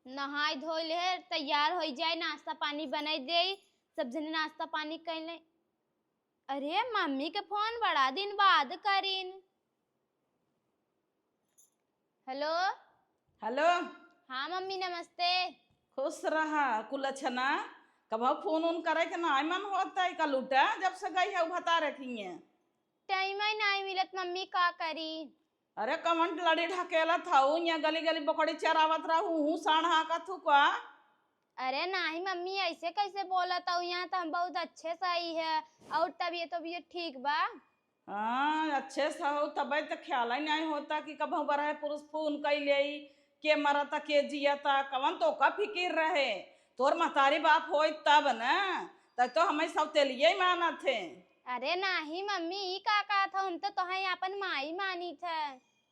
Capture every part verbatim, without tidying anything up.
नहाई धोई ले, तैयार होई जाए, नाश्ता पानी बनाई दे, सब जने नाश्ता पानी कर ले। अरे, मम्मी के फोन बड़ा दिन बाद करीन। हेलो। हेलो। हाँ मम्मी, नमस्ते। खुश रहा कुलछना, कबहू फोन उन करे के नाय मन होत है, का लूटा जब से गई है उ भतारे किए। टाइम ही नाय मिलत मम्मी, का करी। अरे कवन लड़ी ढकेलत हऊ, यहाँ गली गली बकरी चरावत रहू, हूँ साँढ़ हाँकत हू का? अरे नाही मम्मी, ऐसे कैसे बोलत हऊ? यहाँ तो हम बहुत अच्छे से आई है और तबीयत तबीयत ठीक बा। हाँ, अच्छे से हो, तबे तो ख्याल ही नहीं होता कि कबहू बरहे पुरुष फोन कई लेई, के मरता, के जियता, कवन तो का फिकिर रहे। तोर महतारी बाप होई तब न, तब तो हमें सब तेलिए ही मानत है। अरे नाही मम्मी, ई का कहत हो, हम तो तोहे अपन माई मानी थे।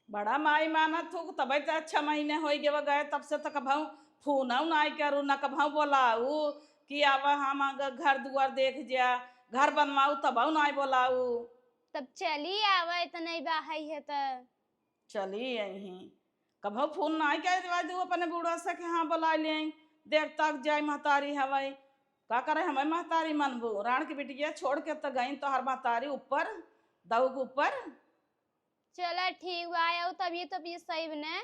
बड़ा माई मानत हो, तबे तो अच्छा महीने होई गए, गए तब से तो कबहू फोन ना करू, ना कबहू बोलाऊ कि आवा हम अगर घर दुआर देख जा, घर बनवाऊ, तबहू ना बोलाऊ। तब चली आवे, इतना ही बाहई है त। चली आई। कबहू फोन ना करे दू अपने बूढ़ा से कि हाँ बोला ले, देख तक जाए महतारी हवाई। का करे हमें महतारी मनबू? राण की बिटिया छोड़ के तो गई, तोहर महतारी ऊपर, दऊ के ऊपर। चला ठीक बा, आऊ तबीयत तबीयत सही बने?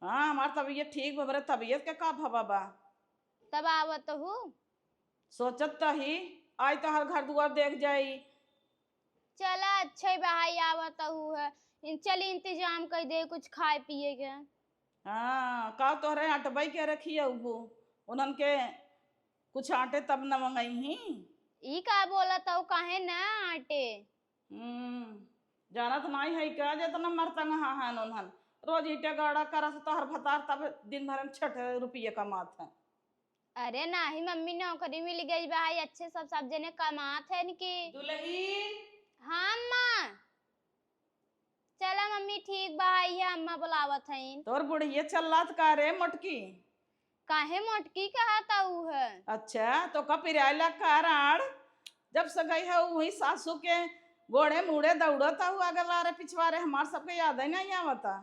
हाँ, हमार तबीयत ठीक बा, बरे तबीयत के का भवा बा? तब आवत हूँ। सोचत त ही, आई तोहर घर दुआर देख जाई। चला अच्छा ही बा, आई आवत हूँ है। इन-, चली इंतजाम कर दे कुछ खाए पिए के। हाँ, का तोहरे अटबई के रखी अबू? उन्हन के कुछ आटे तब न मंगई ही। ई का बोलत हऊ, काहे ना आटे? हम्म, जानत नाई है का जेतना मरतंग हाहन उन्हन। रोज ईटे गाड़ा करस तोहर भतार, तब दिन भर में छठ रुपये कमात है। अरे नाही मम्मी, नौकरी मिल गई बा, अच्छे सब, सब जने कमात है इनकी। दुलहिन। हाँ अम्मा। चला मम्मी, ठीक बा, ये अम्मा बुलावत हईन। तोर बुढ़िया चल्लात का रे मोटकी? काहे मोटकी कहत हऊ है? अच्छा, तो का पिराए लग का राड़? जब से गई है वही सासू के गोड़े मुड़े दौड़त हऊ, आगे लारे पिछवारे, हमार सबके याद ही नहीं आवता।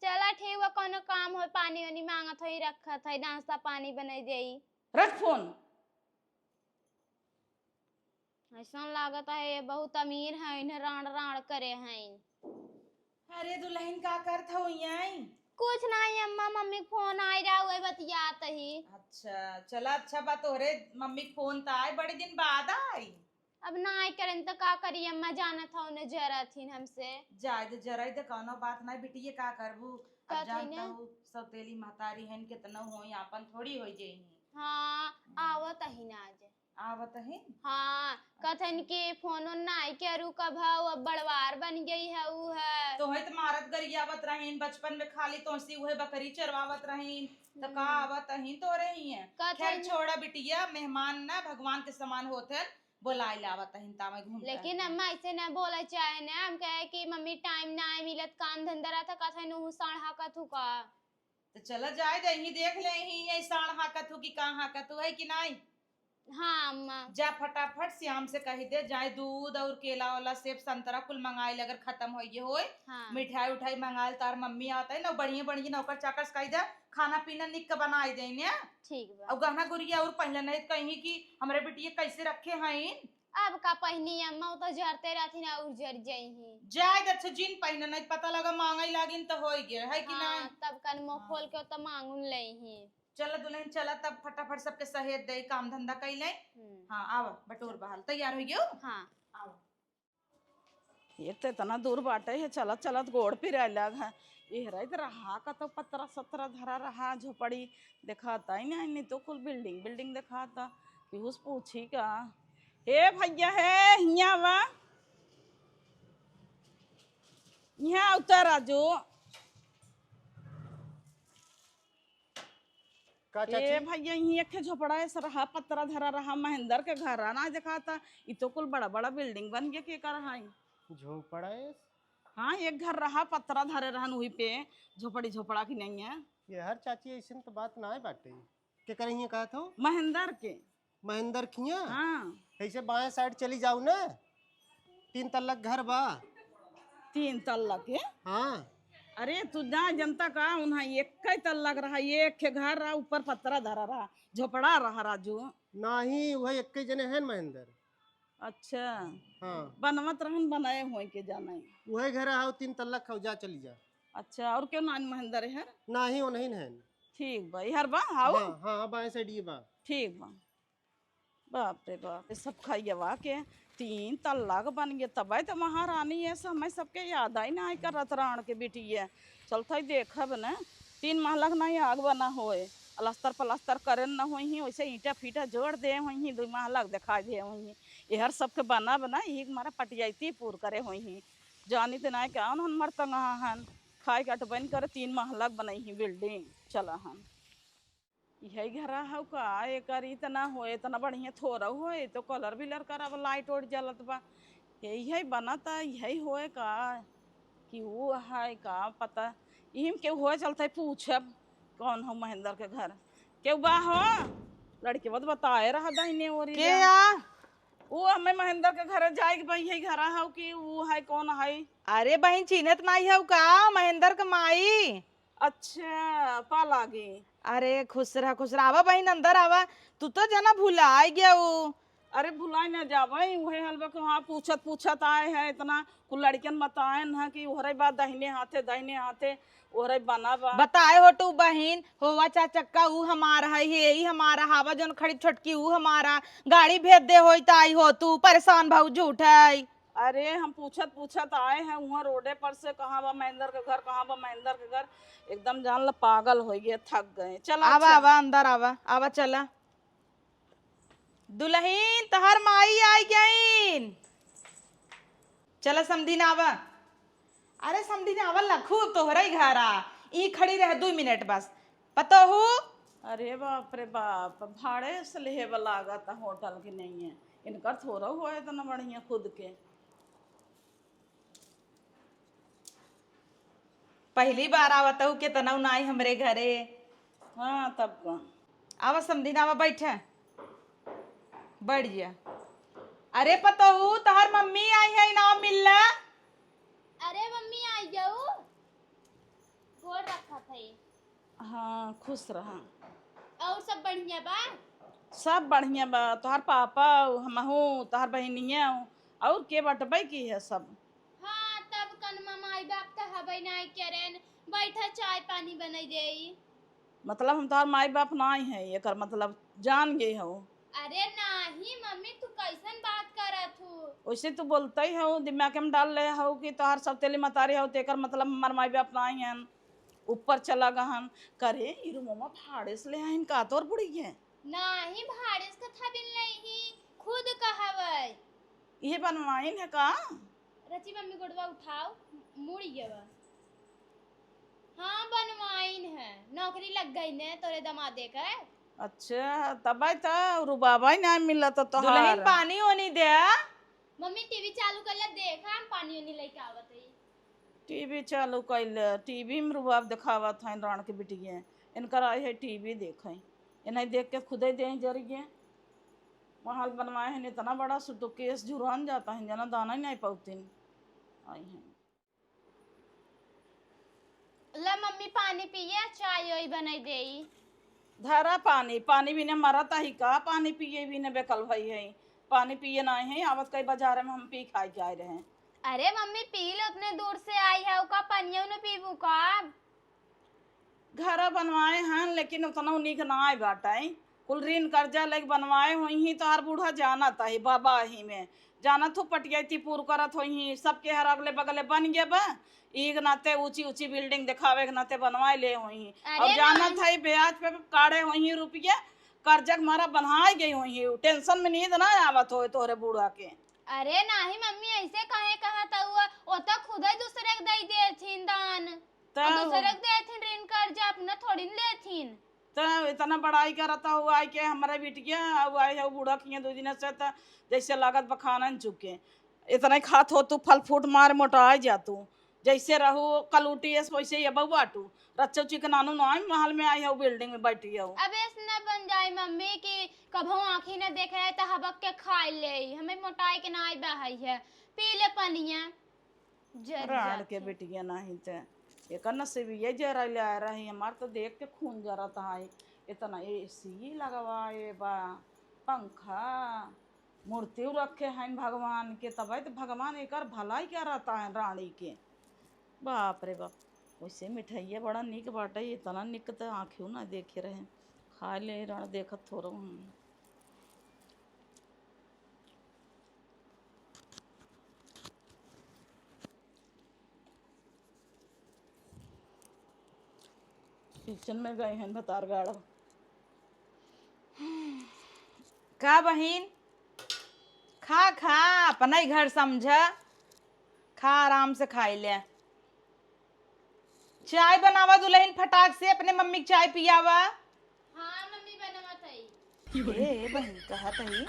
चला ठीक बा, कोनो काम होई, पानी वानी मांगत होई, रखत होई, नाश्ता पानी बनाई देई। रख फोन। ऐसन लागत है ये बहुत अमीर हैं, इन्हें राण राण करे हैं। अरे दुलहिन, का करत हऊ यहीं? कुछ नाहीं अम्मा, मम्मी के फोन आइ रहा, वही बतियात ही। अच्छा, चला अच्छा बा, तोहरे मम्मी के फोन त आए, बड़े दिन बाद आई। अब नाहीं करेन त का करी अम्मा, जानत हऊ न जरत हिन हमसे। जाए दे, जराई दे, कौनो बात नाहीं बिटिये, का करबू? अब कहत हई जानत ना। हऊ सौतेली महतारी हन, केतनो होई, आपन थोड़ी होई जइहीं। हाँ, आवत ही ना आज। आवत ही? हाँ, कहत हन कि फोन ओन नाहीं करू कबहू, अब बड़वार बन गई है ऊ है। तोहई त मारत गरियावत रहीन, बचपन में खाली तोसी उहे बकरी चरवावत रहीन, त का हम्म। आवत ही तोरे हियाँ? कहत खैर हन छोड़ा बिटिया, मेहमान ना भगवान के समान होत हन, बोलाए लावत हन, तामे घूम लेकिन टहल के। अम्मा ऐसे ना बोले चाहे ना, हम कहे कि मम्मी टाइम नाहीं मिलत, काम धंधा रहत, कहत हन ऊ साँढ़ हाँकत हू का। त चला जाए दे, यहीं देख ले, यहीं, यहीं साँढ़ हाँकत हू कि का हाँकत हू, है कि नाहीं? हाँ अम्मा। जा फटाफट श्याम से कहि दे, जाए दूध और केला वाला, सेब संतरा कुल मंगाए ले, अगर खतम होइगे होए। हाँ। मिठाई उठाई मंगाए ले, तार मम्मी आवत ही ना, बढ़िया बढ़िया नौकर चाकर से कहि दे, खाना पीना निक के बनाए देने। ठीक बा। और गहना गुरिया और पहिला नहीं त कहीं कि हमरे बिटिया कैसे रखे हईन। अब का पहिनी अम्मा, ऊ त जरते रहथिन और जर जइहीं। जाए दे, अच्छा जिन पहिने, नहीं पता लगा माँगइ लागिन त होइगे, है कि हाँ, नाहीं? तब कन मुँह हाँ। खोल के त माँगुन लेइहीं। चला दुलहिन, चला तब फटाफट सबके सहेज दे, काम धंधा कइ ले। हम्म। हाँ, आवा, बटोर बहाल, तैयार होइ गयो? हाँ। आवा। एक त इतना दूर बाटे है, चलत चलत गोड़ पिराए लाग है। एहरा इधर रहा का तो पतरा सतरा धरा रहा, झोपड़ी देखात ही नाहीं, नहीं तो कुल बिल्डिंग बिल्डिंग देखात। केहू से पूछी का? हे भइया, हे हियाँ आवा, हियाँ उतर राजू। का ए चाची? भइया, यहीं एक ठे झोपड़ा ऐसा रहा, पतरा धरा रहा, महेंद्र के घर रहा, ना देखाता। ई तो कुल बड़ा बड़ा बिल्डिंग बन गया, के कर रहा है? झोपड़ा ऐस? हाँ, एक घर रहा, पतरा धरे रहन, वही पे झोपड़ी झोपड़ा की नहीं है। ये हर चाची ऐसन तो बात ना है बाटे। के करे हियाँ कहत हो? महेंद्र के। महेंद्र खिया? हाँ। ऐसे बाएं साइड चली जाओ ना, तीन तल्ला के घर बा। तीन तल्ला के? हाँ। अरे तू जा जनता का, उन्हा एक्कै तल्ला क रहा, एक ठे घर रहा, ऊपर पतरा धरा रहा, झोपड़ा रहा राजू। नाही, उहै एक्कै जने हैं महेंद्र। अच्छा। हाँ। बनवत रहन, बनाए होई के जाने। उहै घर हाउ, तीन तल्ला क हाउ, जा चली जा। अच्छा, और केउ नाहीं महेंद्र है? नाही, वो नहीं है। ठीक बा, इहर बा, हाउ? हाँ, हाँ, हाँ, बाएं side ये बा। ठीक बा। बाप रे बाप, ये सब खइयवा के तीन तल्ला क बन गए, तबै त महारानी है, समय सबके याद आई ना आई करत राण के बिटिया। चलत ही देखब न, तीन महला क नाहीं आग बना होए, अलस्तर पलस्तर करे न होइहीं, वैसे ईंटा फीटा जोड़ दे होइहीं, दुइ महला क देखाई दे होइहीं। एहर सबके बना बना, यही मारा पटियाइती पूर करे होइहीं। जानी त नाहीं का उन्हन मरतंगहा हन, खाए के अटबैन करे, तीन महला क बनइहीं building, चला हन। इहै घरा हउ का? एकर इतना होए, इतना बढ़िया थोरउ होए, तो colour बिलर करावा, light ओइट जलत बा। यही है बनत, यही होए का? कि ऊ है का पता? इहिम केउ होए, चलत ही पूछब, कौन हउ महेंद्र के घर? केउ बा हो? लड़के बत बताए रहा दाहिने ओरी के जा। या? ऊ हमें महेंद्र के घरे जाए के बा, यही घरा हउ कि ऊ है, कौन है? अरे बहिन, चिन्हत नाहीं हउ का महेंद्र के माई? अच्छा, पा लागी। अरे खुश रह, खुश रह। आवा बहिन, अंदर आवा। तू तो जना भुलाइ गयू। अरे भुलाइ न जाबे, उहै हाल बा कि हाँ, पूछत पूछत आए हैं, इतना कुल लड़िकन बताएन हैं कि ओहरे बा दहिने हाथे, दहिने हाथे ओहरे बना बा। बताए हो तू बहिन, होवा चार चक्का ऊ हमार है, हे ई हमार, हावा जौन खड़ी छोटकी ऊ हमारा, गाड़ी भेज दे होई त आई हो तू, परेशान भऊ झूठ है। अरे, हम पूछत पूछत आए हैं उहाँ रोडे पर से, कहाँ बा महेंद्र के घर, कहाँ बा महेंद्र के घर। एकदम जान ला पागल होइ गए, थक गए। चला, आवा, अच्छा। आवा, अंदर आवा, आवा, चला। दुलहिन, तोहार माई आइ गईन। चला समधिन आवा। अरे समधिन आवा, लखू तोहरे घरा। ई खड़ी रह दुइ मिनट बस। पतोहू? अरे बाप रे बाप, भाड़े से लेहे वाला लागत होटल के नहीं है। इनकर थोड़ा हुआ इतना बढ़िया खुद के। पहली बार आवत हूँ, केतनऊ नाई हमरे घरे। हाँ, तब का। आवा समधिन, आवा, बैठे। बैठ जा। अरे पतोहू, तोहर मम्मी आई है, इनाम मिलला। अरे मम्मी, आई जाऊ। गोड़ रखा था। हाँ, खुश रहा। और सब बढ़िया बा? सब बढ़िया बा। तोहार पापा, हमहू, तोहार बहिनिया, और के बटबै की है सब? हाँ, तब कनमा माई बाप त हबै नाई करेन, बैठा चाय पानी बनाई देई। मतलब हम तोहार माई बाप नाई है, एकर मतलब जान गई हो। अरे नाही मम्मी, तू कैसन बात करत हू? वैसे तू बोलते ही हो, दिमाग में डाल ले हो कि तोहार सब तेली मतारी हो, तेकर मतलब हमार माई बाप नाई हन, ऊपर चला गहन। करे, ई रूमवा भाड़े से ले आइन का तोर बुढ़िया? नाही, भाड़े से कथा बिन नहीं, खुद कहबै। इहे बनवाइन है का? रची मम्मी गोड़वा उठाओ, मुड़ गया बा। हाँ, बनवाइन है, नौकरी लग गई ने तोरे दमादे के। अच्छा, तबै त रुबाबै ना मिलत तोहार। दुलहिन, पानी ओनी दे। मम्मी, टीवी चालू कर ले, देखा, हम पानी ओनी लेके आवत हई। टीवी चालू कइले, टीवी में रुबाब देखावत हैं राण के बिटिया। इनकर आई है टीवी देखे, इन्हें देख के खुदे देह जरिए। महल बनवाए हैं, इतना बड़ा सूटकेस झुरान जाता है, जना दाना ही नहीं पाउतीन। आई हैं। ला मम्मी, पानी पिए, चाय ओई बनाई देई। धरा पानी, पानी बिना मरत ही का, पानी पिए बिना बेकल भई है। पानी पिए नाई है, आवत कई बाजार में हम पी खाई के आए रहे। अरे मम्मी, पी ले, उतने दूर से आई है, का पनिया न पीबू का? घर बनवाए हैं, लेकिन उतना नीक नाई बाटे। कुल ऋण कर्जा लेके बनवाए हुई ही, तोहार बूढ़ा जानत ही, बाबा ही में। जानत हो, पटियाती पूर करत हुई ही, सबके हर अगले बगले बन गया बा। ई के नाते ऊंची ऊंची building देखावे के नाते बनवाए ले हुई ही। अरे और जानत नाई। है, ब्याज पे काढ़े हुई ही रुपया, कर्जा के मारा बन्हाई गई हुई ही। Tension में नींद ना आवत होए तोहरे बूढ़ा के। अरे नाही मम्मी, ऐसे काहे कहत हुआ? वो तो खुदे दूसरे के दई देथिन दान। त और दूसरे के देथिन ऋण कर्जा, अपना थोड़ी न लेथिन। त इतना बड़ाई करत हो, आई के हमरे बिटिया, अब आई है बूढ़ा किए दो दिन से, त जैसे लागत बखानन चुके। इतना ही खात हो तू, फल फ्रूट मार मोटाई जा तू। जैसे रहू कलूटी एस वैसे ही अब बाटू। रच्चो चिकनानू नाई महल में आई हो, building में बैठी हो। अब ऐसे न बन जाए मम्मी कि कभो आँखी न देखे है त हबक के खाई ले। हमें मोटाई के नाई बहाई है। पी ले पनिया। जर राड़ के जाथे। बेटिया नाही ते। एकर नसीबिये जरैले आए रही, हमार तो देख के खून जरत है। इतना एसी लगवाए बा, पंखा, मूर्ति रखे हैं भगवान के, तबै तो भगवान एकर भलाई करत हैं रानी के। बाप रे बाप, वैसे मिठाइया बड़ा निक बाटे, इतना निक तो आँखियों ना देखे रहे। खा ले रण, देखत थोड़ा हूँ। किचन में गए हैं भतार गाड़ो। का बहिन, खा खा, अपना ही घर समझा, खा आराम से खाई ले। चाय बनावा दुल्हन, फटाक से अपने मम्मी के चाय पियावा। हाँ मम्मी, बनावत हई। ए बहिन, कहत हई,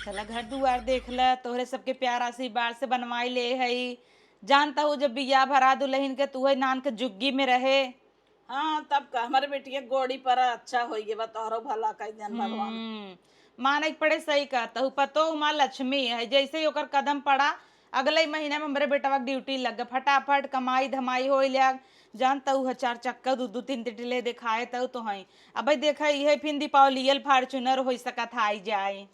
चला घर दुआर देख ल, तोहरे सबके प्यार आशीर्वाद से बनवाई ले हई। जानता हूँ जब बियाह भरा दुल्हन के, तू है नान के जुग्गी में रहे। हाँ, तब का, हमारे बेटिया गोड़ी पर अच्छा होई गए बा, तोहरो भला कई देन भगवान। हम्म, माने के पड़े, सही कहत हूँ, पतोह माँ लक्ष्मी है, जैसे ही ओकर कदम पड़ा, अगले ही महीना में हमरे बेटवा के ड्यूटी लग गए, फटाफट कमाई धमाई होई लाग। जानता हूँ, चार चक्का दू दू तीन तीन ले देखाए तऊ तो हैं। अब भाई देखा, इहे फिन दीपावली यल Fortuner होई सकत है, आई जाए।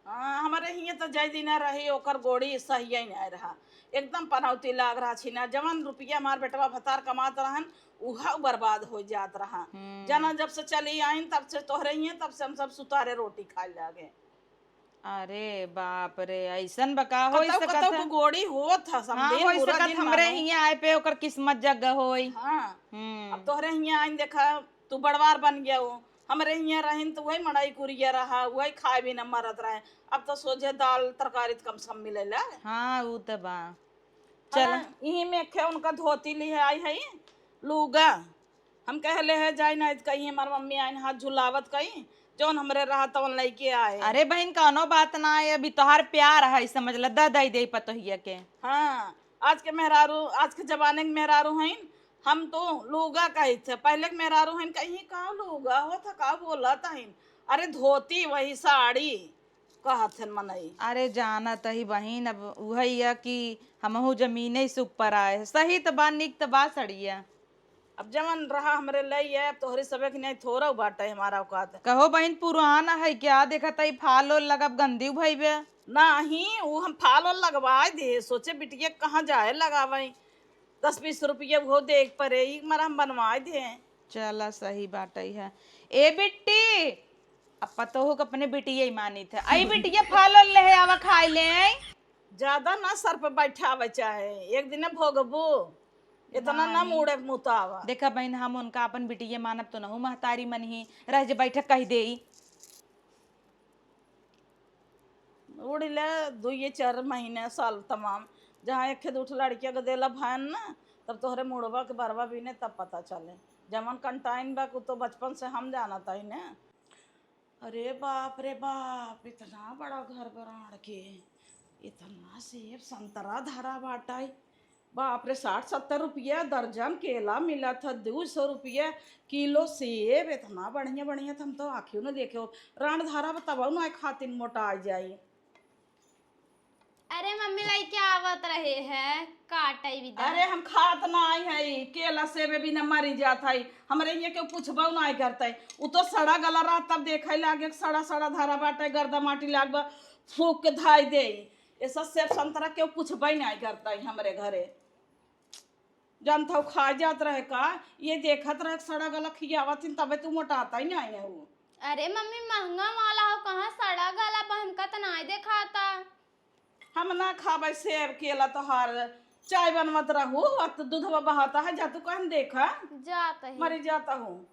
हाँ, हमारे हियाँ तो जय दिना रही, ओकर गोड़ी सही ही नहीं रहा, एकदम पनौती लाग रहा छीना। जवन रुपया हमार बेटवा भतार कमात रहन, उहा बर्बाद हो जात रहा। हम्म। जना जब से चली आइन, तब से तोहरे हियाँ, तब से हम सब सुतारे रोटी खाए लागे। अरे बाप रे, ऐसन बा का? होई कतौ, सकत कतौ है। को गोड़ी होत ह, हाँ, समझे, होई पूरा सकत दिन हमरे मानो। हियाँ आए पे ओकर किस्मत जग होई। हाँ। हम्म। अब तोहरे हियाँ आइन, देखा, तू बड़वार बन गया हो, हमरे हियाँ रहिन तो वही मड़ई कुरिया रहा, वही खाए बिना मरत रहे। अब तो सोझे दाल तरकारी त कम से कम मिलेला। हाँ, ऊ त बा। चल। हाँ, इही में खे उनका धोती लिहे आई है, लूगा। हम कहले है जाई ना, कहीं हमार मम्मी आइन हाथ झुलावत कहीं, जौन हमरे रहा तवन लइके आए। अरे बहिन, कौनो बात ना है, अभी तोहार प्यार है, समझ ल, द दई दे पतोहिया के। हाँ, आज के मेहरारू, आज के जमाने के मेहरारू हईन, हम तो लूगा कही थे, पहले के मेहरारू हईन, कहीं का लूगा होत ह, का बोलत हईन? अरे धोती वही साड़ी कहत हन मनई। अरे जानत ही बहिन, अब उहई है कि हमहू जमीने से ऊपर आए हैं। सही त बा, निक त बा सड़िया। अब जवन रहा हमरे लई है, अब तोहरे सबे के नहीं थोड़ा बाटे हमारा औकात। कहो बहिन, पुराना है क्या? देखत ही फाल ओल लगब गंदी भइबे। नहीं, ऊ हम फाल ओल लगवाए दे, सोचे बिटिया कहाँ जाए लगावे, दस बीस रुपया वो देख परे, ई मरा हम बनवाए दे। चला, सही बात है। ए बिट्टी, अब पतोहू के अपने बिटिया ही मानित है। आई बिटिया, फाल ओल ले आवा, खाई ले आई। ज्यादा ना सर पे बैठावे चाहे, एक दिन भोगबू, इतना ना नहीं। मूड़े मुतावा। देखा बहिन, हम उनका अपन बिटिया मानब तो नहू महतारी मनही, रह जे बैठक कह देई। उड़िले दुइये चार महीने, साल तमाम, जहाँ एक खेद उठ लड़किया के देला भयन ना, तब तोहरे मुड़वा के बरवा बीने तब पता चले। जवन कंटाइन बा, उ तो बचपन से हम जानत हई ना। अरे बाप रे बाप, इतना बड़ा घर बराड़ के, इतना सेब संतरा धरा बाटाई। बाप रे, साठ सत्तर रुपया दर्जन केला मिलत ह, दू सौ रुपया किलो सेब, इतना बढ़िया बढ़िया त हम तो आँखियों न देखे हो। रांड धारा बतावा ना खातिन मोटा जाई। अरे मम्मी, लइके आवत रहे है, काटई विदा। अरे हम खात ना आई है, केला सेबे बिना मरी जात है। हमरे ये केहू पूछबो ना करते, उ तो सड़ा गला रहा तब देखे लागे, सड़ा सड़ा धरा बाटे, गर्दा माटी लाग बा, फूक के धाई दे। ऐसा सेब संतरा केहू पूछबे ना करते हमरे घरे। जानत हऊ, खा जात रहे का? ये देखत रहे, सड़ा गला खियावत हिन, तबे तू मोटात ही नाहीं है वो। अरे मम्मी, महंगा वाला हो, कहाँ सड़ा गला बा, हमका त नाहीं देखाता। हम ना खाबे सेब केला तोहार, चाय बनवत रहू, अब तो दूधवा बहाता है, जा तू कहन देखा। जात ही। मरी जाता हूँ।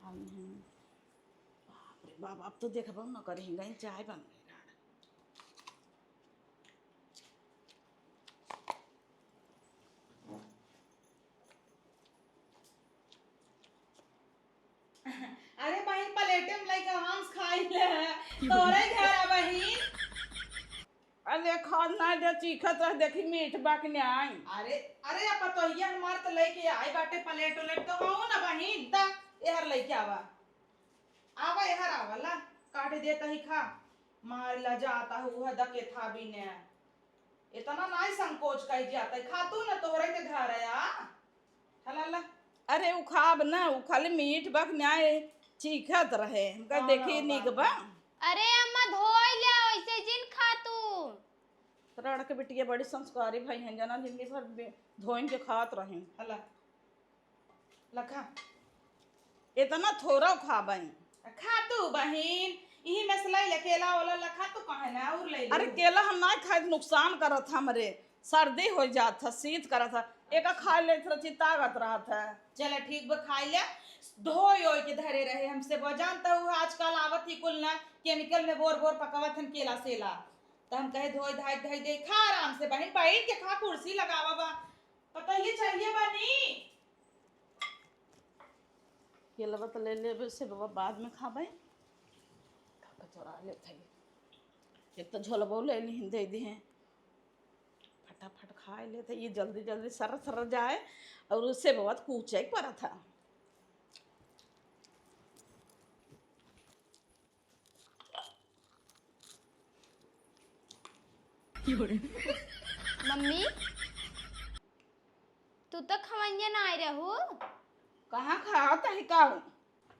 बाप रे बाप, अब तो देखबो न करी, गई चाय बन गई। अरे बहिन, प्लेटे में लइके हंस खाई ले, तोरे घर आ बहिन। अरे खान ना दे, चीखत रह, देखी मीठ बा कि नाहीं। अरे, अरे, अब पतोहिया हमार त लइके आई बाटे प्लेट उलेट, तो हो ना बहिन, ता एहर लइके आवा। आवा, एहर आवा, ला, काट देत ही खा। मार ला जाता हुआ दके था भी ने। इतना नाहीं संकोच कई जाता है, खा तू ना, तोहरे के घर है, आ। हला ला। अरे, उ खाब ना, उ खाली मीठ बक न्याय चीखत रहे। हमका हाँ, देखी हाँ, नीक बा। बा। अरे अम्मा, धोई ले, ऐसे जिन खा तू। रण के बिटिया बड़ी संस्कारी भई हैं, जना जिंदगी भर बे-, धोइन के खात रहे। हला। लखा। इतना थोड़ा खाबे। खा तू बहिन, इही में से लई ले केला ओला लखा तू काहे ना और ले अरे ले। केला हम ना खाए, नुकसान करत हमरे, सर्दी हो जात है, शीत करत है, एका खा लेत रची ताकत रहत है। चला ठीक बा, खाई ले। धोई ओई के धरे रहे हमसे बजान, त उ आजकल आवत ही कुल ना केमिकल में बोर बोर पकावत हन केला सेला। त हम कहे धोई धाई धाई दे, खा आराम से बहिन, बैठ के खा, कुर्सी लगावा बा। पता ही चाहिए बा नी। केलवा त ले लेबे से बाबा बाद में खाबे। कचरा लेत है। एक तो झोलबो ले लिहिन दे दिहे। फटाफट खाए लेत है। ये जल्दी जल्दी सर सर जाए और उससे बहुत कूचे के पड़ा था। मम्मी, तू तो खवैया ना आए रहू। कहाँ खात है का?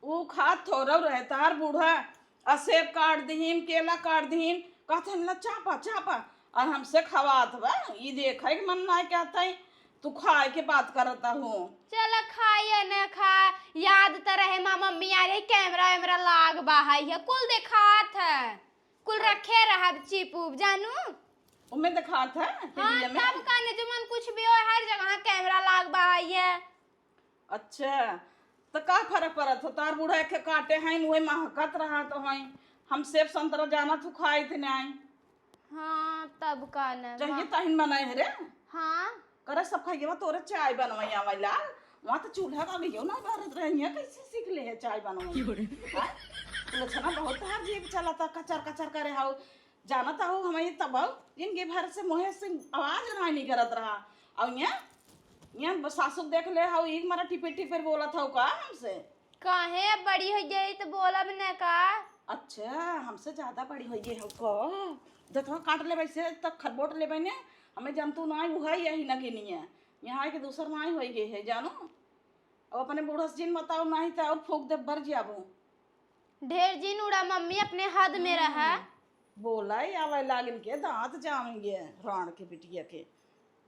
ऊ खात थोरौ रहे, तार बूढ़ा आ सेब काट दिहिन, केला काट दिहिन, कहत हन, "ला चापा, चापा," और हमसे खवात बा। ई देखे के मन ना कहत है, तू खाए के बात करत हूँ। चला खाइए न खा, याद त रहे माँ मम्मी आ रही, कैमरा वैमरा लाग बा है, ये कुल देखात है, कुल रखे रहब चिप उप जानू। उमे देखात है हाँ, टीवीए में? तब का न जुमन कुछ भी हो, हर जगह कैमरा लाग बा है ये। अच्छा, त का फर्क पड़त हो? तार बूढ़ा एक काटे हैं, उहे महकत रहा तो हैं। हम सेब संतरा जाना तू खाए थे नहीं। हाँ, तब का न चाहिए मा- तहिन बनाए है रे। हाँ। करे सब खाइए बा, तोरे चाय बनवाई आवेला। वहाँ तो चूल्हा का गयो ना बारत रहे, यहाँ कैसे सीख ले है चाय बनवाई? हाँ? लक्षणा बहुत तार जीभ चला था, कचर कचर करे हाउ। जानत हो, हम ये तब जिंदगी भर से मुँहे से आवाज ना निकरत रहा। और यहाँ, यहाँ सासुक देख ले हो, एक मारा टिपिर टिपिर बोलत हो का हमसे? काहे, अब बड़ी हो गई तो बोलब न का? अच्छा, हमसे ज्यादा बड़ी हो गई हो का? दतवा काट ले वैसे तक खरबोट ले बने, हमें जंतु ना है, उहा यही नगिनिया। यहाँ के दूसर ना हो गई है, जानो? अब अपने बूढ़ा से जिन बताओ, नहीं तो और फूक दे बर जाबो। ढेर जिन उड़ा मम्मी, अपने हद में रहा। हम्म, बोला ही आवे लागिन के दांत जामेंगे, राण के बिटिया के।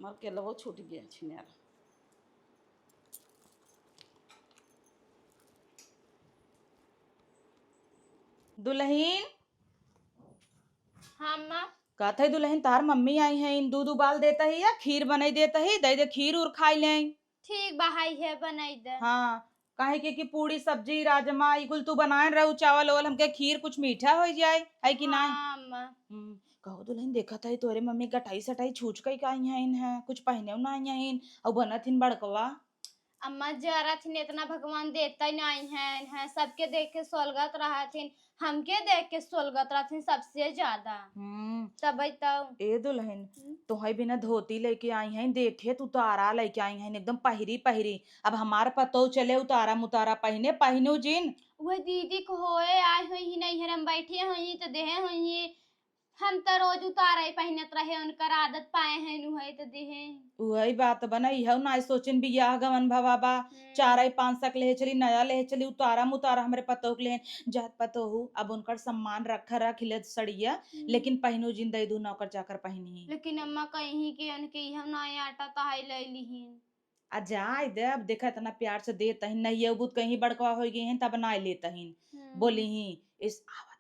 मर के लवो छूट गया छिनार। दुलहिन। हाँ, अम्मा। कहत है दुलहिन, तार मम्मी आई हैं, इन दूध उबाल देता ही या खीर बनाई देता ही, दे दे खीर उर खाई लें। ठीक बा, हाई है, बनाई दे। हाँ, काहे के कि पूड़ी, सब्जी, राजमा, ई कुल तू बनाए रहू, चावल ओवल, हमके खीर कुछ मीठा हो जाए, है कि नाय? हाँ, अम्मा। हम्म, कहो दुलहिन, देखत है तोरे मम्मी गटाई सटाई छूछ कई का आई हैं, कुछ पहने ना आई हैं, और बनत हिन बड़कवा। अम्मा, जरा थिन इतना भगवान देता ही नहीं है, है, सबके देख के सोलगत रहा थिन, हमके देख के सोलगत रहथिन सबसे ज्यादा। हम्म। तबै तो। ए दुलहिन, हम्म। तोहई बिना धोती लेके आई हैं, देखे तू तारा लेके आई हैं, एकदम पहिरी पहिरी। अब हमार पतोह चले उतारा मुतारा पहिने, पहिनू जिन। वह दीदी को होए आए हुई ही नहीं है, हम बैठे हुई ही तो देहे हुई ही। हम तो रोज उतारा ही पहिनत रहे, उनकर आदत पाए हैं, नु है तो देहे। उहई बात बा ना, इहउ नाय सोचिन बियाह गवन भवा बा, हम्म। चारई पाँच सक लेहे चली, नया लेहे चली, उतारा मुतारा हमरे पतोह के लेहन। जात पतोहू, अब उनकर सम्मान रखा रख ले सड़िया, हम्म। लेकिन पहिनू जिन दई दू नौकर चाकर पहिनी। लेकिन अम्मा कहीं के उनके इहउ नाय आटा तहाई ले लिहिन। आ जाए दे, अब देखा इतना प्यार से देत हइन, नहीं ये बुत कहीं बड़कवा होइ गई हैं, तब नाय लेत हइन। हम्म। बोली ही, इस आवत हइन।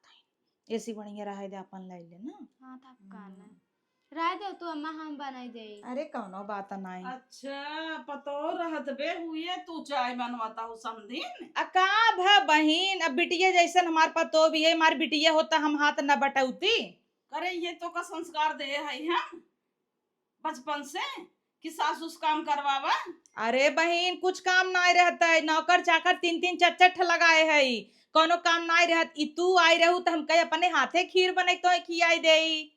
एसी बढ़िया रहे दे, अपन ले ले ना। हाँ, तब का ना। हम्म। रह दे तू अम्मा, हम बनाई दे। अरे कौनो बात नाई। अच्छा, पतोह रहत बे हुए तू चाय बनवाता हो समधिन? आ का भ बहिन, अब बिटिया जैसन हमार पतोह भी है, हमार बिटिया होता हम हाथ न बटौती। करे ये तो का संस्कार दे है हम बचपन से कि सास उस काम करवावा? अरे बहिन, कुछ काम नाय रहत है, नौकर चाकर तीन तीन चार चार ठे लगाए है, कौनो काम नाय रहत। ई तू आई रहू त हम कहे अपने हाथे खीर बने तो खियाई देई।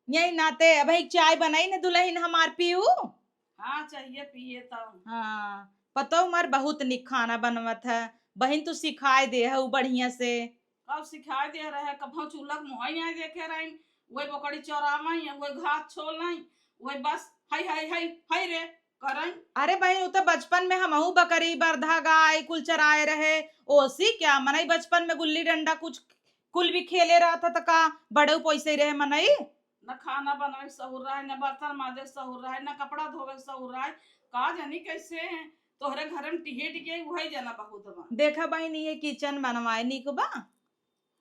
यही नाते अब एक चाय बनाई न दुलहिन हमार पीऊ। हाँ, चाहिए पिए तो। हाँ, पतोह हमार बहुत निक खाना बनवत है। बहिन तू सिखाए दे है उ बढ़िया से। कब सिखाए दे रहे, कभौ चूल्हा के मुँहई नाय देखे रही। वही बोकड़ी चोरावई, वही घास छोलई, वही बस हई, हई, हई, हई रे। करई। अरे बहिन, उ त बचपन में हमहू बकरी, बरधा, गाय कुल चराए रहे। ओसी क्या मनई बचपन में गुल्ली डंडा कुछ कुल भी खेले रहत ह त का बड़ऊ पोइसे रहे मनई? न खाना बनावे के सहूर रहे, न बर्तन माजे के सहूर रहे, न कपड़ा धोवे के सहूर रहे। का जानी कैसे तोहरे घर में टिहे टिके उहई जना बहुत बा। देखा बहिन, ये किचन बनवाए निक बा।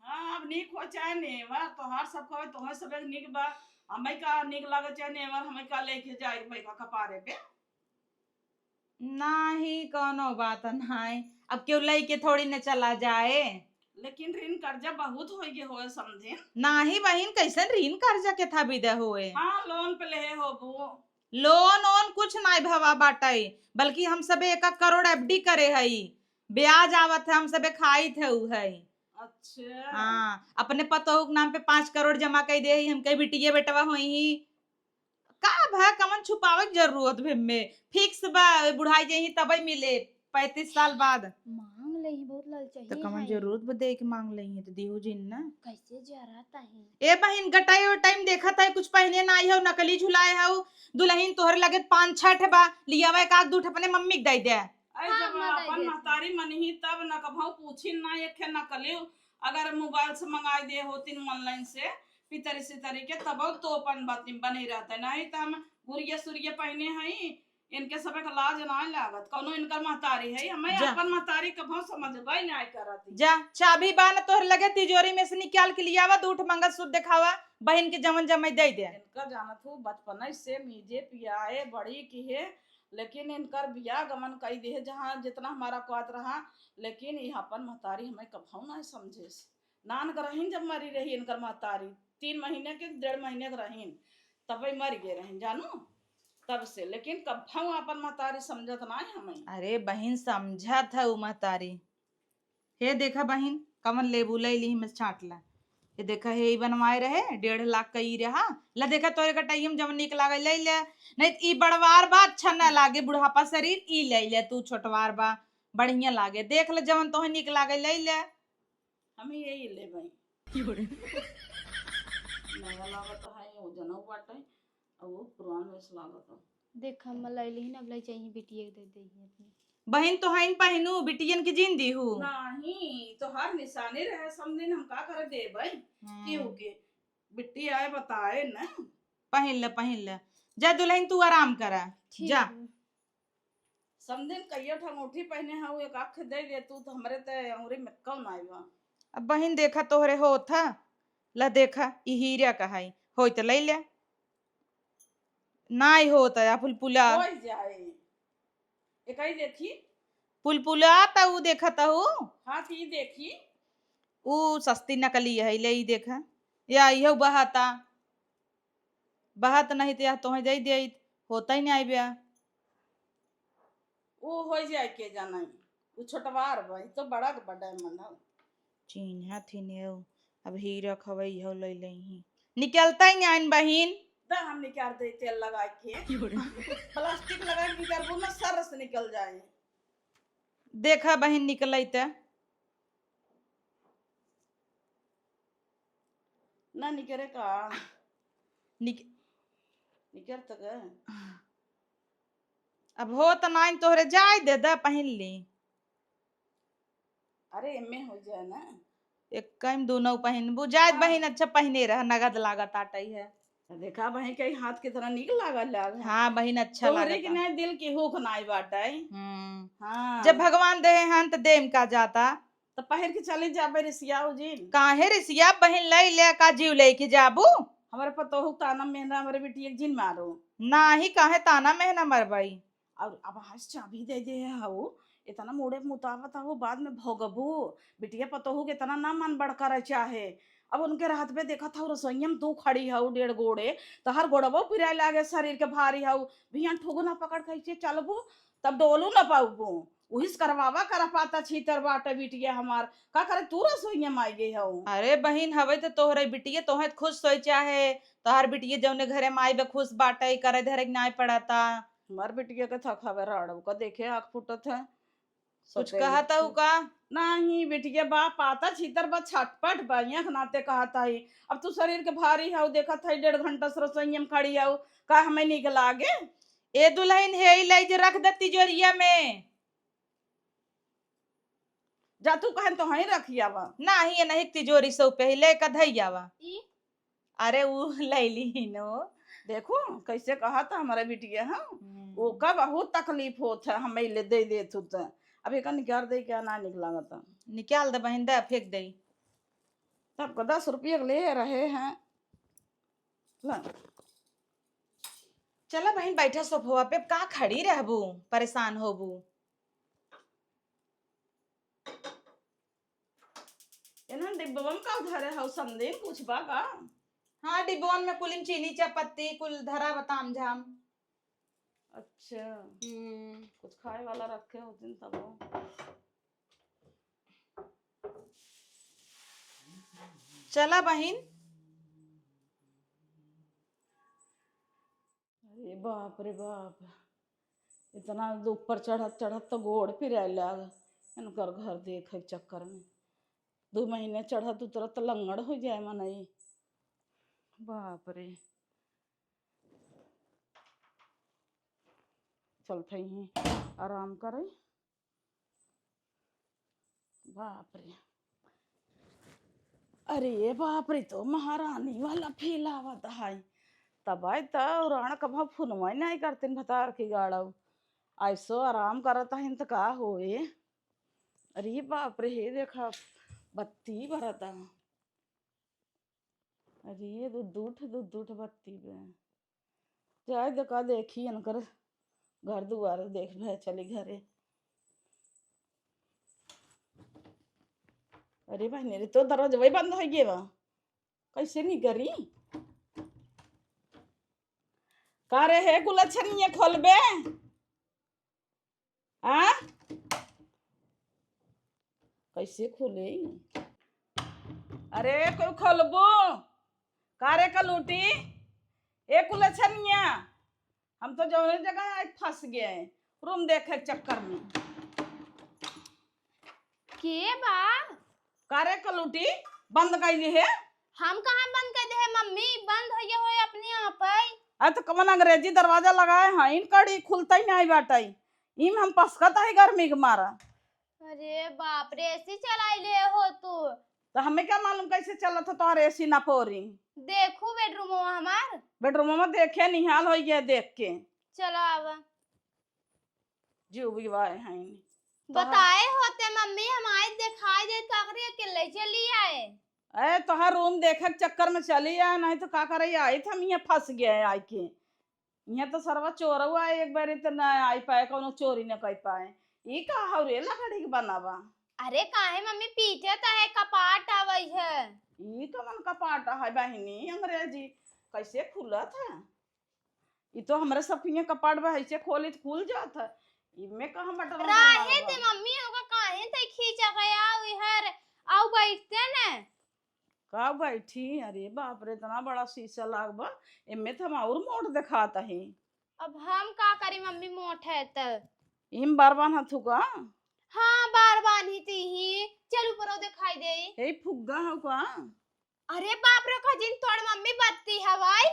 हाँ, अब निक हो चाहे नेवर, तोहार सब कहे तोहे सबे निक बा। हमें का निक लागे चाहे नेवर, हमें का लेके जाए भाई का कपारे पे। नाही, कौनो बात नाही। अब केहू लइके थोड़ी न चला जाए। लेकिन ऋण कर्जा बहुत होइ गए होए समधिन। नाही बहिन, कैसन ऋण कर्जा के था बिदा होए? हाँ, लोन पे लेहे होबू। लोन ओन कुछ नाही भवा बाटई, बल्कि हम सबे एक एक करोड़ एफडी करे हई, ब्याज आवत है, हम सबे खाइत है उ है। अच्छा। हाँ, अपने पतोहू के नाम पे पाँच करोड़ जमा कई दे हई, हम कई बिटिये बेटवा होई ही। का भा, कमन छुपावे के जरूरत भे में? फिक्स बा, बुढ़ाई जाई तबे मिले, पैंतीस साल बाद। मांग ले ही, बहुत ललचाई तो कमन है। जरूरत बा दे के मांग ले ही, तो दिहू जिन ना। कैसे जराता है? ए बहिन, गटाई और टाइम देखत है, कुछ पहने ना आई हो, नकली झुलाए हो, दुल्हन तोहरे लगे पाँच छह ठे बा, लियावा एक आध दू ठे अपने मम्मी के दे दे। अरे हाँ, जब माँ दे अपन दे। महतारी मनही तब न कभौ पूछिन ना, एक ठे नकली अगर मोबाइल से मंगाई दे होतिन ऑनलाइन से, पितरी सितरी के, तब तो अपन बात बने रहता है। नहीं तो हम गुरिया सुरिया पहने हई, इनके सबे का लाज ना लागत। कौनो इनकर महतारी है, हमें जा। अपन महतारी कभौ समझबे ना करत ही। जा, चाबी बा न तोहर लगे, तिजोरी में से निकाल के लियावा, दू ठे मंगलसूत्र देखावा, बहिन के जवन जमाई दे दे। इनका जानत हूँ, बचपन से मीजे पियाए बड़ी की है, लेकिन इनकर बियाह गमन कई दे, जहाँ जितना हमारा औकात रहा, लेकिन ये अपन महतारी हमें कभौ ना समझेस। नान के रहीन जब मरी रही इनकर महतारी, तीन महीने के, डेढ़ महीने के रहीन, तबे मर गए रहीन जानू, तब से। लेकिन कभौ अपन महतारी समझत ना है हमें। अरे बहिन, समझत है उ महतारी। हे देखा बहिन, कवन लेबू ले ली में छाट ला। ये देखा, हे ई बनवाए रहे, डेढ़ लाख का ई रहा। ला देखा, तोरे कटाई में जवन निक लागे ले ले, नहीं तो ई बड़वार बा, अच्छा ना लागे, बुढ़ापा शरीर, ई ले ले तू, छोटवार बा, बढ़िया लागे। देख ले जवन तोहे निक लागे ले ले। हम यही लेबै। नया लागत है, वो जनऊ बाटे, और वो पुरान वैसे लागत है। देख, हम लैली ही ना, अब लै चाहिए बिटिया के दे दे ही अपने। बहिन तो हइन पहिनू, बिटियन के जीन दीहू। नहीं, तो हर निशानी रहे, समझे न हम का करे देबै। हम्म। केहू के बिट्टी आए बताए न। पहिन ले, पहिन ले। जा दुल्हन तू आराम करा। ठीक जा। है। समझे न कहियो ठा अंगूठी पहिने हऊ, एक आँख दे दे तू, तो हमरे ते अंगुरी में कौन आइबा। अब बहिन देखा तोहरे होत ह, ला देखा, ई हीरा का है, होई त लई ले। नाई होत है, फुलफुला। होई जाए। एकई देखी। फुलफुला त ऊ देखत हऊ। हाँ, त ई देखी। ऊ सस्ती नकली है, ले ई देखा। या इहो बहाता। बहात नहीं त या तोहे दे दे, होता ही नहीं आइबे। ऊ होई जाए के जाना, ऊ छोटवार बा, ई तो बड़ा के बड़ा मन हौ। चिन्हत ही ने, अब हीरा खवई हो ले ले ही। निकलता ही नहीं आइन बहिन। द हम निकाल दे तेल लगा के। प्लास्टिक लगा के निकालबू ना, सर से निकल जाए। देखा बहिन निकलई त। ना निकरे का? निक- निकर त का? अब हो त नाइन तोहरे जाए दे द पहिन ली। अरे एमे हो जाए ना। एक कम दोनों पहिनबू। जाए हाँ। बहिन अच्छा पहिने रह, नगद लागत आटई है। देखा बहिन के हाथ कितना नीक लागल लाग है। हाँ बहिन अच्छा तोहरे लागत के आ। ना दिल के हुक नाई बाटई। हम्म। हाँ। जब भगवान देहे हन त देम का जाता। त पहिर के चली जाबे रिसियाऊ जी। काहे रिसिया बहिन लई ले का जीव लेके जाबू? हमरे पतोहू ताना मेहना हमरे बिटिया के जिन मारो। नाही काहे ताना मेहना मरबई। और अब आज चाबी दे दे हऊ, इतना मोड़े मुताबत हऊ, बाद में भोगबू। बिटिया पतोहू के इतना ना मन बड़ करे चाहे। अब उनके रहत पे देखत हऊ रसोइया में तू खड़ी हऊ डेढ़ गोड़े, तोहर गोड़बो पिराए लागे, शरीर के भारी हऊ, बिहान ठुगना पकड़ के ऐसे चलबू, तब डोलू न पाउबू। उहिस करवावा करा पाता छीतर बाटे बिटिया हमार, का करे तू रसोइया में आई गई हऊ। अरे बहिन हवे त तोहरे बिटिया तोहे खुश सोई चाहे, तोहर बिटिया जौने घरे में आई बे खुश बाटे, करे धरे के नाय पड़ता। हमार बिटिया के थक हवे राड़ू का देखे आँख फूटत है। कुछ सते कहत हऊ का? नाही, बिटिया बा, पाता छीतर बा, छटपट बा, आँख नाते कहत हई। अब तू शरीर के भारी हऊ, देखत हई डेढ़ घंटा से रसोइया में खड़ी हऊ, का हमें नीक लागे? ए दुलहिन, हे ई लइ जे रख दे तिजोरिया में। जा तू कहन तो हई रखी आवा। नाही, ये नहीं तिजोरी से पे ही लेके धई आवा। ई? अरे ऊ लइ ली नो। देखो कैसे कहा था हमारा बिटिया, हाँ? हम्म। ओका बहुत तकलीफ होत है, हम ले दे दे तू तो। अब एका निकाल दे क्या ना निकला था। निकाल दे बहिन, दे फेंक दे। तब का दस रुपये के ले रहे हैं। ला। चला बहिन, बैठा सोफवा पे, का खड़ी रहबू, परेशान होबू? एनहन डिब्बवन का धरे हौ, समधिन कुछ बा का? हाँ, डिब्बवन में कुलिन चीनी, चापत्ती, कुल धरा बा, ताम झाम। अच्छा। हम्म। कुछ खाए वाला रखे होतिन तब। चला बहिन। अरे बाप रे बाप, इतना ऊपर चढ़त चढ़त तो गोड़ पिराए लाग। इनकर घर देखे के चक्कर में दो महीने चढ़त उतरत तो लंगड़ हो जाए मनई। बाप रे, चलत ही आराम करे। बाप रे, अरे बाप रे, तो महारानी वाला फील आवत है। तब आए तो राण कभा फोनवा नहीं करते भतार की गाड़व, ऐसो आराम करत है तो का होए। अरे बाप रे, हे देखा, बत्ती बरत है। अरे, दू दू ठे, दू दू ठे बत्ती बे। जाए दे का देखी इनकर घर दुआर देख भे चली घरे। अरे बहिनी रे, तो दरवाजा वही बंद हो गया बा, कैसे निकरी? का रे हे गुलछनिया खोलबे? आ? कैसे खोले? अरे, कोई खोलबो? का रे कलूटी? ए कुलछनिया, हम तो जौने जगह आज फंस गए हैं, रूम देखे के चक्कर में। के बा? का रे कलूटी, बंद कइली है? हम कहाँ बंद कर दे है मम्मी, बंद होइए होए अपने आप है। अरे तो कवन अंग्रेजी दरवाजा लगाए हैं, इन कड़ी खुलता ही नहीं बाटई, इम हम पसकत है गर्मी के मारा। अरे बाप रे, एसी चलाई ले हो तू। तो हमें क्या मालूम कैसे चलत हो तोहर एसी ना पोरी। देखू बेडरूमवा हमार। बेडरूमवा देखे निहाल हो गया देख के। चलो आवा। जीव भी वाए हैं। तोहार बताए होते मम्मी, हम आए दिखाई दे काकरे के ले चली आए। ए, तोहार रूम देखे के चक्कर में चली आए, नहीं तो का करे आई थे, हम यहाँ फंस गए आए के। यहाँ तो सरवा चोरवा एक बारी तो ना आई पाए, कौनो चोरी न कर पाए। ई का हौ रे लकड़ी के बनावा? अरे काहे मम्मी, पीछे तो है कपाट आवई है। ई कवन कपाट है बहिनी, अंग्रेजी कैसे खुलत है? ई तो हमरे सब के यहाँ कपाट बा, ऐसे खोली तो खुल जात है। इमे कहाँ बटन रहे दे मम्मी, ओका काहे तै खींचा गया उहर, आउ बैठते न। का बैठी? अरे बाप रे, इतना बड़ा शीशा लाग बा, एमे तो हम और मोट देखात ही। अब हम का करी मम्मी, मोट है त। इम बार बान हथु का? हाँ, बार बान ही ती ही। चल ऊपर दिखाई दे। हे फुग्गा हो का? अरे बाप रे, खजिन तोड़ मम्मी बत्ती हवाई।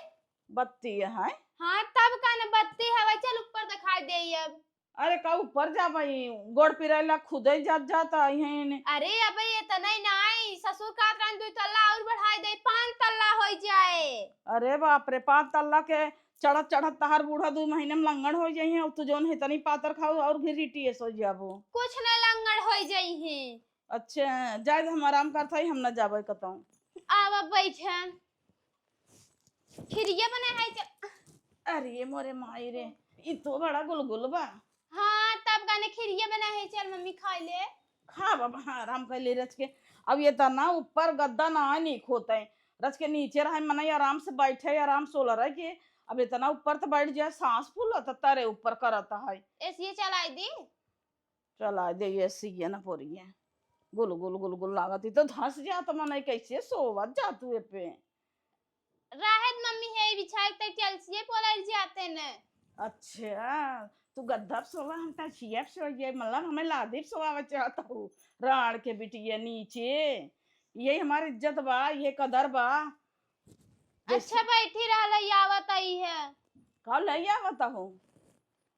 बत्ती है? हाँ, तब का न बत्ती हवाई। चल ऊपर दिखाई दे अब। अरे का ऊपर जा भाई, गोड़ पिराइला खुदे जात जात आई हैं ने। अरे अबे इतना ही नाई, ससुर का तरह दुई तल्ला और बढ़ाई दे, पाँच तल्ला होई जाए। अरे बाप रे, पाँच तल्ला के चढ़त चढ़त तहार बूढ़ा दू महीने में लंगड़ हो जाई हैं, और तू जौन है तनी पातर खाऊ और भी रिटीएस हो जाबो। कुछ न लंगड़ हो जाई हैं। अच्छा, जाए दे, हम आराम करत हई, हम ना जाबे कतहूँ। आवा बैठन। खिरिया बना है च- अरे मोरे माई रे, ई तो बड़ा गुलगुल बा। हाँ, तब गाने खिरिया बना है, चल मम्मी खाई ले। खा बाबा, हाँ, आराम कर ले रच के। अब ये तना ऊपर गद्दा ना है, नीक होता है। रच के नीचे रहे, मनई आराम से बैठे, आराम सोला रह के। अब इतना ऊपर तो बैठ जाए, सांस फूलत तारे ऊपर करत है। एसिए चलाई दी। चला दे ये सीए न पोरिए। गुल गुल गुल गुल लागत, ई तो धंस जात, मनई कैसे सोवत जा तू ए पे। राहत मम्मी है बिछाए तक चलसिए पोलर जाते न। अच्छा, तू गद्दा पे सोवा, हम तकिया पे सोइए, मतलब हमें लादी पे सोवावे चाहत हूँ। राड़ के बिटिया नीचे, ये हमार इज्जत बा, ये कदर बा। जैसे अच्छा बैठी रहल, आवत आई है। का ले आवत हो?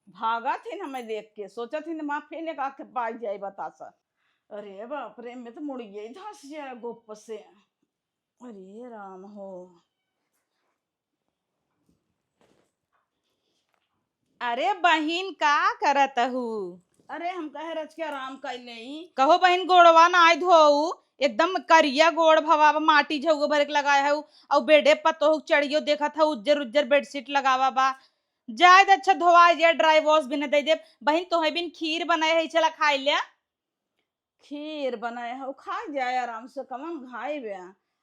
भागत हिन हमें देख के, सोचत हिन माँ फिर एक आके पाई जाए बतासा। अरे बाप रे, मैं तो मुड़िया ही धस जाए गोप से। अरे राम हो। अरे बहिन, का करत हू? अरे हम कहे रच के आराम कर लेई। कहो बहिन, गोड़वा ना आय धोऊ, एकदम करिया गोड़ भवा बा, माटी झउगो भरे के लगाए हऊ, अउ बेडे पतोहू चढ़ियो देखत हऊ, उज्जर उज्जर बेडशीट लगावा बा। जाए दे, अच्छा धोआ जाए, ड्राई वॉश भी न दे दे। बहिन, तोहे बिन खीर बनाए है, चला खाए ले। खीर बनाए हऊ, खाए जाए आराम से, कमन खाए बे।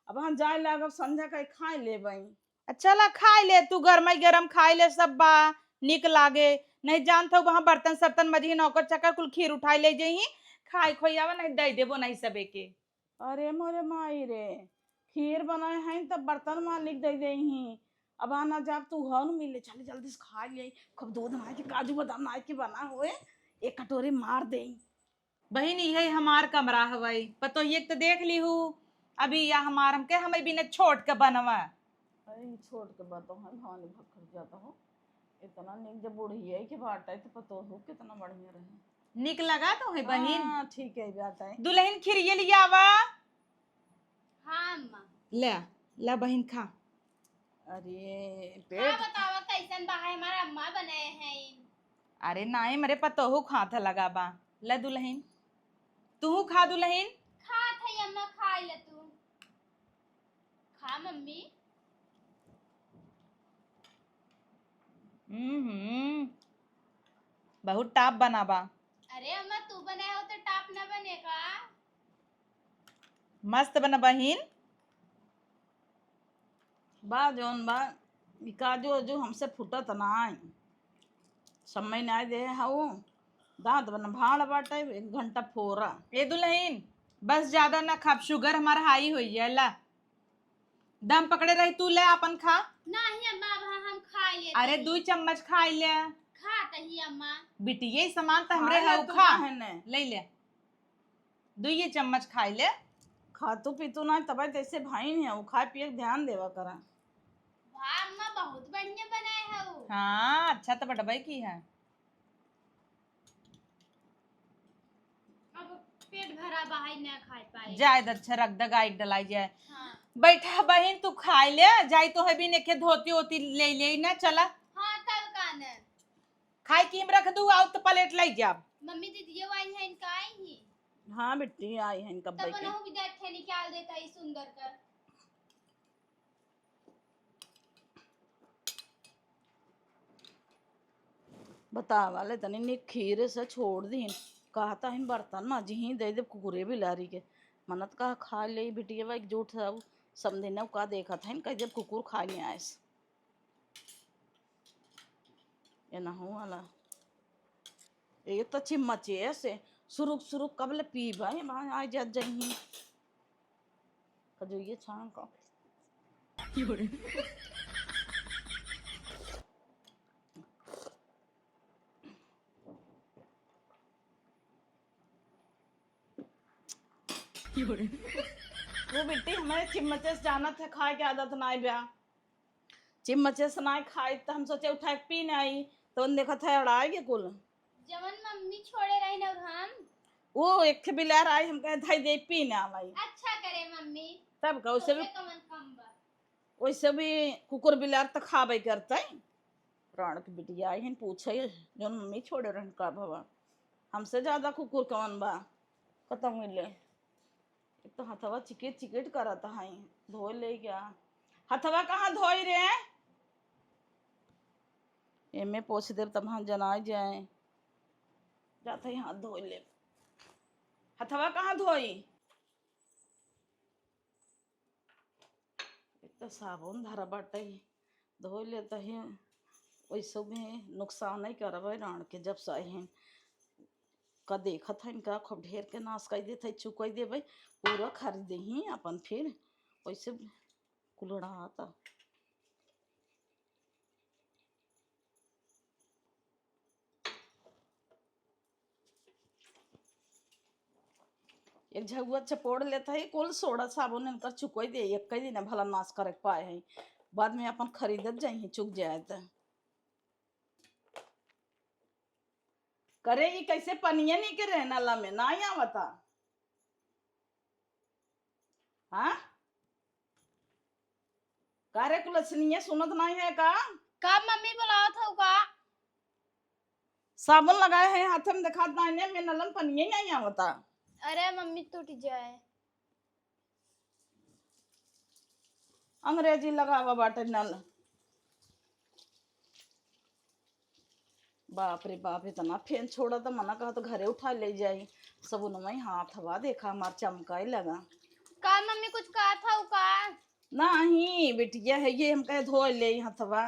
अब हम जाए लागब, संझा का खाए लेबई। अच्छा ला, खाए ले तू, गरमाई गरम खाए ले, सब बा, निक लागे। नहीं जानत हऊ, वहाँ बर्तन सर्तन मजही, नौकर चाकर कुल खीर उठाए ले जइही, खाए खोई आवा, नहीं दे देबो नहीं सबे के। अरे मोरे माई रे, खीर बनाए हैं तब बर्तन मालिक दे दे ही। अब आना जाब तू हन मिले, चल जल्दी से खा ले। खूब दूध नाई के, काजू बादाम नाई के बना होए, एक कटोरी मार दे। बहिन, इहे हमार कमरा हवई, पतोहिए के तो देख ली हूँ। अभी या हमार हमके, हमें बिना छोट के बनवा। अरे, ई छोट के बा तो हम भवानी भक्खर जाता हो। इतना निक जब बुढ़िया के बाटे तो पतोहू कितना बढ़िया रहे। निक लगा तो है बहिन। हाँ, ठीक है बात है। दुल्हन खिरिये लियावा। हाँ अम्मा। ले, ला बहिन खा। अरे का पेट बतावा कैसन बा है हमार अम्मा बनाए हैं। अरे नाई मरे पतोहू खात लगा बा। ले दुल्हन, तू खा दुल्हन। खात है अम्मा, खाई ले तू। खा मम्मी। हम्म, बहुत टाप बना बा। अरे अम्मा, तू बनाए हो तो टाप ना बने का? मस्त बना बहिन। बा जौन बा, ई काजू ओजू हमसे फूटत नाई। समय नाई दे हऊ, दांत बन भाड़ बाटे, एक घंटा फोरा। ए दुल्हन, बस ज्यादा ना खाब, शुगर हमार हाई होई जाला। दम पकड़े रही, तू ले आपन खा। नाही अम्मा, अब हम खा लेते अरे, हैं। दुई चम्मच खाई ले। खा तही अम्मा। बिटिये, सामान त हमरे खा ले हऊ, तू खा। काहे ने? ले ले। दुइये चम्मच खाई ले। खातू पीतू ना, तबे तैसे भाई नहीं है, वो खाए पिए के ध्यान देवा करा। वाह अम्मा, बहुत बढ़िया बनाए है वो। हाँ, अच्छा तो बटबई की है। अब पेट भरा बा, हाय ना खाए पाए। जाए द, अच्छा रख द, गाय के डलाई जाए। हाँ। बैठा बहिन, तू खाए ले, जाई तो है भी नेके धोती ओती ले ले ना, चला। हाँ, तब का न। खाए की हम रख दू, आउ तो प्लेट ले जाब। मम्मी दीदी आई है, इनका आई ही। हाँ बिट्टी, आई है इनका तब बैठे। उनहु भी देखे निकाल देता ही सुंदर कर। बतावा ले तनी निक खीर से छोड़ दीन। कहता हिन बर्तन माजिही दे देब कुकुरे बिलारी के। मनत कहा खा ले बिटिया बा एकजुट सब समझे न का देखत हिन कह देब कुकुर खाए नहीं आएस। ये ना हो वाला। ये तो चिम्मचे से सुरुक सुरुक कब ले पीबा, ये वहाँ आ जात जइही। खजुइये छान का। वो बिट्टी हमारे चिम्मचे से जानत है, खाए के आदत नाई बा। चिम्मचे से नाई खाई, त हम सोचे उठा के पी नाई, तो उन देखत है अड़ाए के कुल। जवन मम्मी छोड़े रही ना हम। वो एक ठे बिलार आई, हम कहे धाई दे पी ना भाई। अच्छा करे मम्मी। तब का, उसे भी ओसे कमन कम बा। वैसे भी कुकुर बिलार त खाबे करते। प्राण के बिटिया आई हन पूछे, जौन मम्मी छोड़े रहन का भवा। हमसे ज्यादा कुकुर कौन बा? खत्म मिले। एक तो हथवा चिकिट चिकिट करत है, धोए ले गया। हथवा कहाँ धोई रे? एमे पोछ देब तब हम जनाई जाए। जात है हाथ धोई ले। हथवा कहाँ धोई? एक तो साबुन धरा बाटे, धोई लेता ही, वैसे भी नुकसान नहीं करबे राण के जब से आई हैं। का देखत है इनका खूब ढेर के नाश कर देत है, चुकई देबे, पूरा खरीदे ही अपन फिर वैसे कुलड़ाता। एक झगुआ चपोड़ लेत है, कुल सोडा साबुन इनकर चुकोई दे, एक ही दिन भला नाश करे के पाए है, बाद में अपन खरीदत जाई है, चुक जाए त। करे, ई कैसे पनिया नहीं के रहना ला में ना आवता? हाँ? का रे कुलछनिया, सुनत नहीं है का? का मम्मी बुलावत हौ का? साबुन लगाए है हाथ में, देखात नहीं है, में नलम पनिया नहीं आवता। अरे मम्मी टूट जाए। अंग्रेजी लगावा बाटे नल। बाप रे बाप, इतना फेन छोड़ा त मना कहा तो घरे उठा ले जाई। सबुन में हाथ हवा देखा हमार चमकाए लगा। का मम्मी कुछ कहा था का? नहीं बिटिया है ये, हम कहे धो ले हथवा,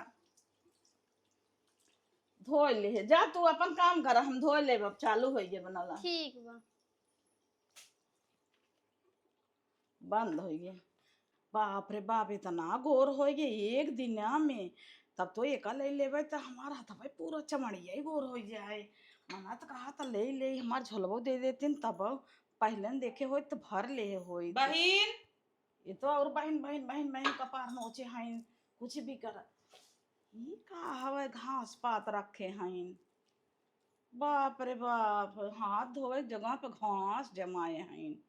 धो ले है। जा तू अपन काम कर, हम धो लेब, अब चालू हो गए बनला। ठीक बा। बंद हो गए। बाप रे बाप, इतना गोर हो गए एक दिना में। तब तो एका ले लेबे त हमार हथवा पूरा चमड़िया ही गोर हो जाए। मना त कहा त ले ले, हमार झोलबो दे देतिन, तब पहले न देखे होई त भर ले होई। बहिन, ये तो और बहिन, बहिन, बहिन, बहिन कपार नोचे हईन, कुछ भी कर। ई का हवे, घास पात रखे हईन। बाप रे बाप, हाथ धोए के जगह पे घास जमाए हईन।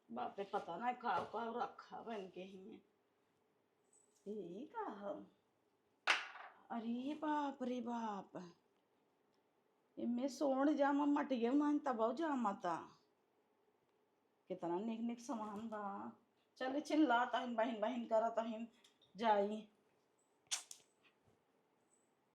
बाप रे, पता नहीं का का रखा बन के ही। ई का ह? अरे बाप रे बाप, इमे सोन जामा मटियो नहीं तब जामा ता। कितना निक निक सामान बा। चली छिन लात हईन, बहिन बहिन करत हईन, जाई।